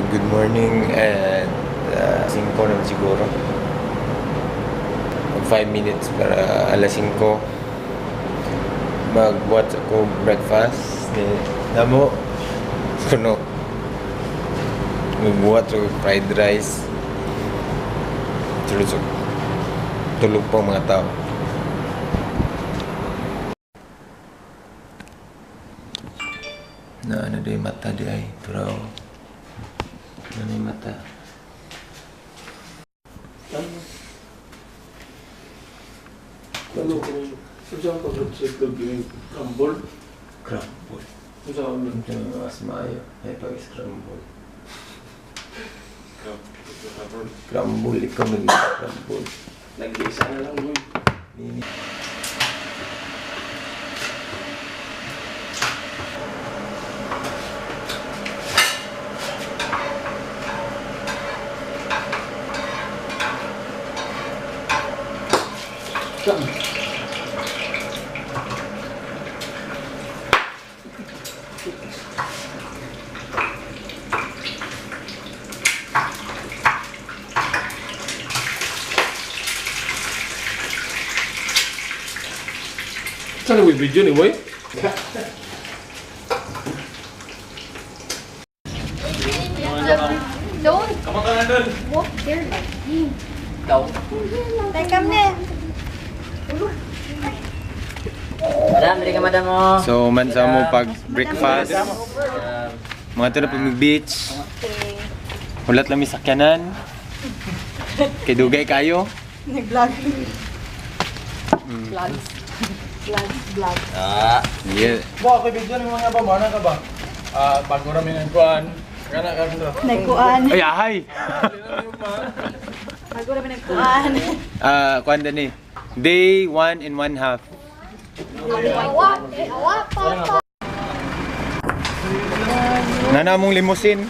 Good morning and 5 naman siguro. Mag 5 minutes para alas 5. Magbuhat ako breakfast. Ni namo kuno. Magbuhat ako fried rice. Tulog tulog pa ang mga tao. Na ano di mata di ay pero ano yung mata? Ano kung unsa ka ba sa itlog yung crumble? Crumble. Unsa ka ba? Ito yung mas maayo. Ay pag-scramble. Crumble. Ikaw naging crumble. Nag-isa na lang boy. Nini. Saan? Saan ang video ni boy? Don't walk there like me. Teka na. Madam, dili ka madam oh. So, man sa mo pag breakfast. Mga ito na pag beach. Hulat lang may sakyanan. Kay dugay kayo. Nag-vlog. Vlogs. Vlogs, vlog. Ah, Yeah. Ba, okay, video ni mga ba? Mana ka ba? Ah, bago rami ng kuan. Kana ka na. Nagkuan. Ay, ahay! Bago naman nagkuan. Ah, kuan ni. Day 1 1/2. Awa, awa, papa. Nana mong limousine.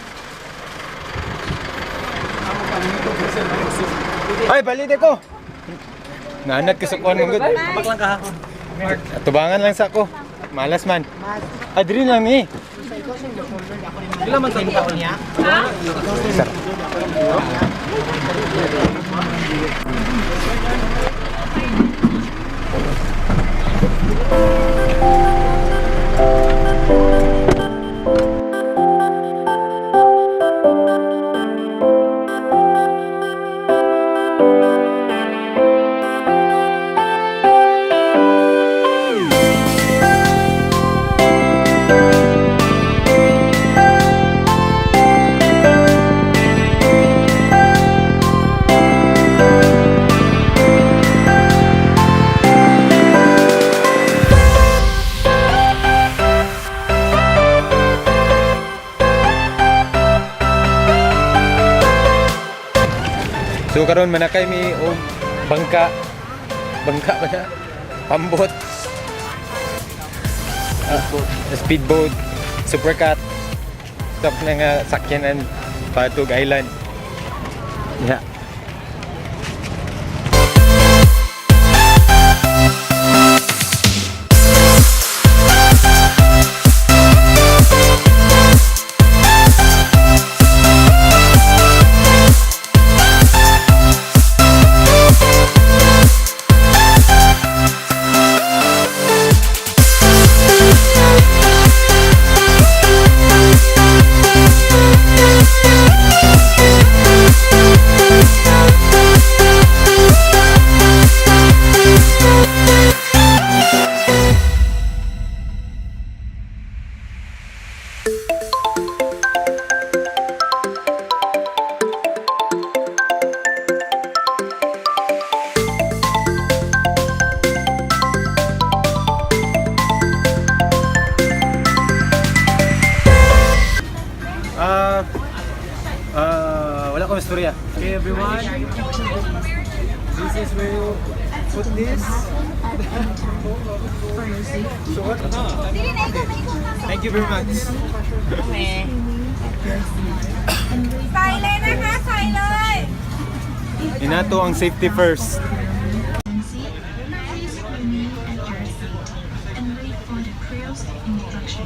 Ay, balit ko. Nanat ka sa kuan mong gud. Tubangan lang sa ako. Malas man. Ah, diri lang ni. Ilan man sa buka niya? Sir. So karon manakay mi og bangka. Bangka ba na? Pambot. Ah, speedboat, supercat. Stop na nga sakyanan Patug Island. Yeah. Ah, wala akong istorya. Okay everyone. This is where you Put this. Happen at any time. For your safety, Dili na ikaw, may ikaw kami. Thank you very much. remain at your seat and wait ใส่เลยนะคะใส่เลย Inato ang safety first. Nancy, please remain at your seat and wait for the crew's instruction.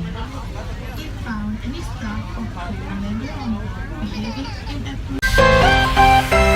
If found any staff or crew member on board behaving inappropriately,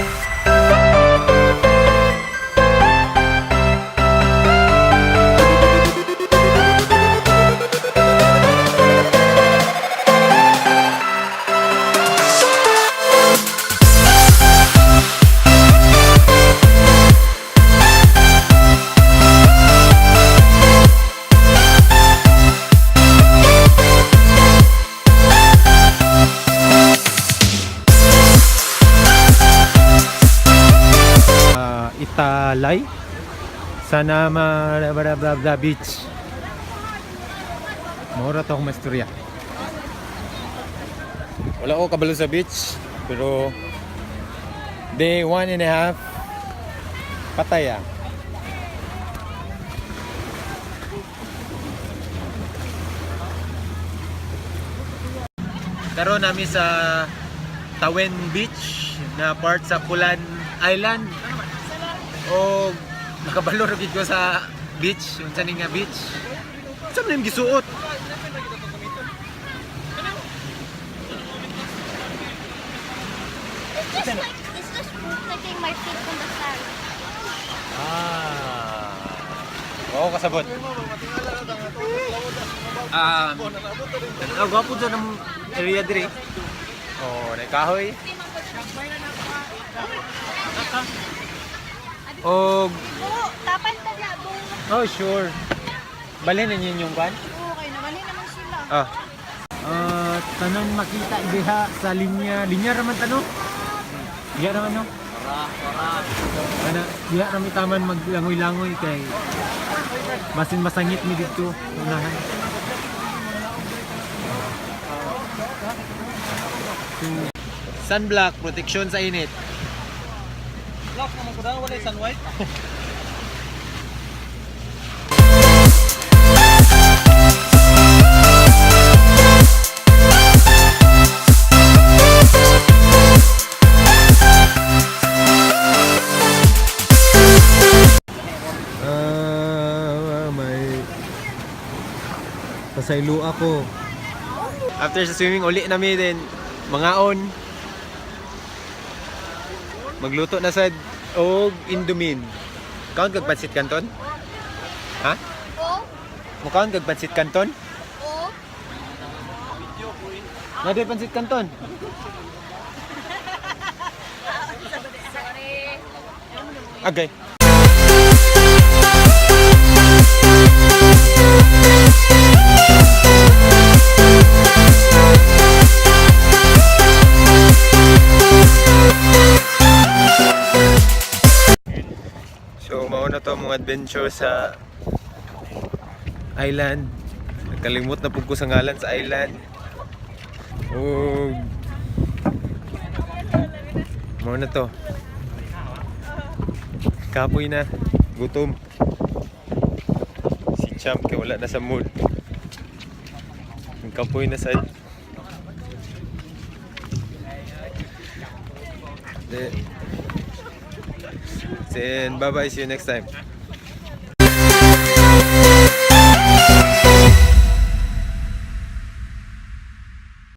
Italay sana ma blah, blah, blah, beach. Mora to akong masturya. Wala ko kabalo sa beach, pero day 1.5 patay ah. Karon nami sa Tawen Beach na part sa Pulan Island. O nakabalo ra gid ko sa beach, unsa ni nga beach? Unsa man yung gisuot? It's just like, it's just protecting my feet from the sand. Ah. Oo, kasabot. Gwapo dyan ang area dire. Oh, nagkahoy. Og Bu, tapan ta na, bu. Oh, sure. Balhin na ninyo yung kwan? Okay, nabalhin naman sila. Ah. Ah, tanan makita diha sa linya. Linya raman tano? Diha raman no? Ana, diha rami taman maglangoy-langoy kay masin masangit mi didto unahan. Sunblock, protection sa init. Black naman ko na, wala sun white. Ah, may pasaylo ako. After sa swimming, uli nami din. Mangaon. Magluto na sad og indomin. Kaon kag pansit canton? Ha? Oh, Mukaon kag pansit canton? oh. Nade pansit canton? Okay. So, mauna to ang mga adventure sa island. Nagkalimot na pug ko sa ngalan sa island. Oh. Mauna to. Kapoy na. Gutom. Si Champ kay wala na sa mood. Kapoy na sa. Then, bye bye. See you next time.